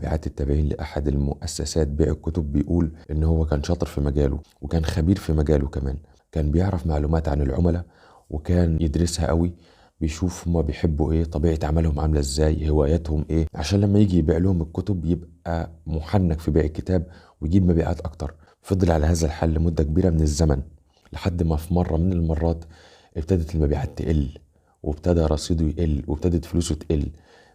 المبيعات التابعين لأحد المؤسسات بيع الكتب، بيقول إن هو كان شاطر في مجاله وكان خبير في مجاله كمان، كان بيعرف معلومات عن العملاء وكان يدرسها قوي، بيشوف هما بيحبوا ايه، طبيعة عملهم عاملة ازاي، هواياتهم ايه، عشان لما يجي يبيع لهم الكتب يبقى محنك في بيع الكتاب ويجيب مبيعات اكتر. فضل على هذا الحال لمدة كبيرة من الزمن، لحد ما في مرة من المرات ابتدت المبيعات تقل، وابتدى رصيده يقل، وابتدت فلوسه تقل،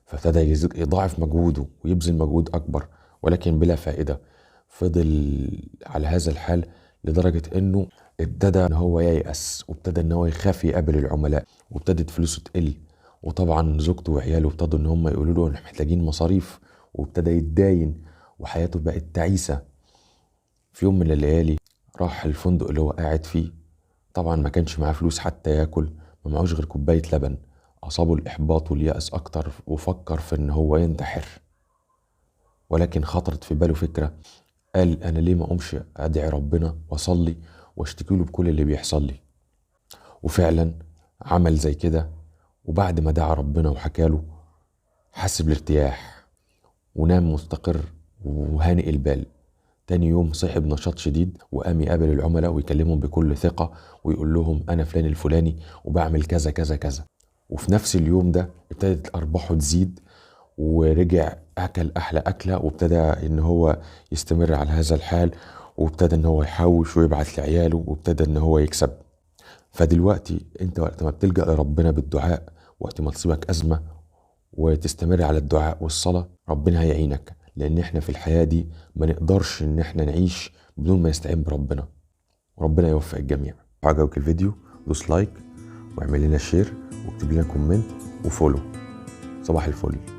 فابتدى يضاعف مجهوده ويبذل مجهود اكبر، ولكن بلا فائدة. فضل على هذا الحال لدرجة انه ابتدى ان هو ييأس، وابتدى ان هو يخاف يقابل العملاء، وابتدت فلوسه تقل. وطبعا زوجته وعياله ابتدوا ان هم يقولوا له احنا محتاجين مصاريف، وابتدى يتداين وحياته بقت تعيسة. في يوم من الليالي راح الفندق اللي هو قاعد فيه، طبعا ما كانش معاه فلوس حتى ياكل، ما معهوش غير كوباية لبن. أصابه الإحباط واليأس أكتر، وفكر في إن هو ينتحر، ولكن خطرت في باله فكرة، قال أنا ليه ما أقومش أدعي ربنا وأصلي وأشتكي له بكل اللي بيحصل لي. وفعلا عمل زي كده، وبعد ما دعا ربنا وحكى له حس بالارتياح ونام مستقر وهانئ البال. تاني يوم صحي بنشاط شديد وقام يقابل العملاء ويكلمهم بكل ثقة ويقول لهم أنا فلان الفلاني وبعمل كذا كذا كذا. وفي نفس اليوم ده ابتدت أرباحه تزيد، ورجع أكل أحلى أكلة، وابتدى إن هو يستمر على هذا الحال، وابتدى إن هو يحوش ويبعت لعياله، وابتدى إن هو يكسب. فدلوقتي أنت وقت ما بتلجأ لربنا بالدعاء، وقت ما تصيبك أزمة وتستمر على الدعاء والصلاة، ربنا هيعينك، لأن إحنا في الحياة دي ما نقدرش إن إحنا نعيش بدون ما نستعين بربنا. وربنا يوفق الجميع. عجبك الفيديو دوس like واعمل لنا share واكتب لنا comment و follow. صباح الفل.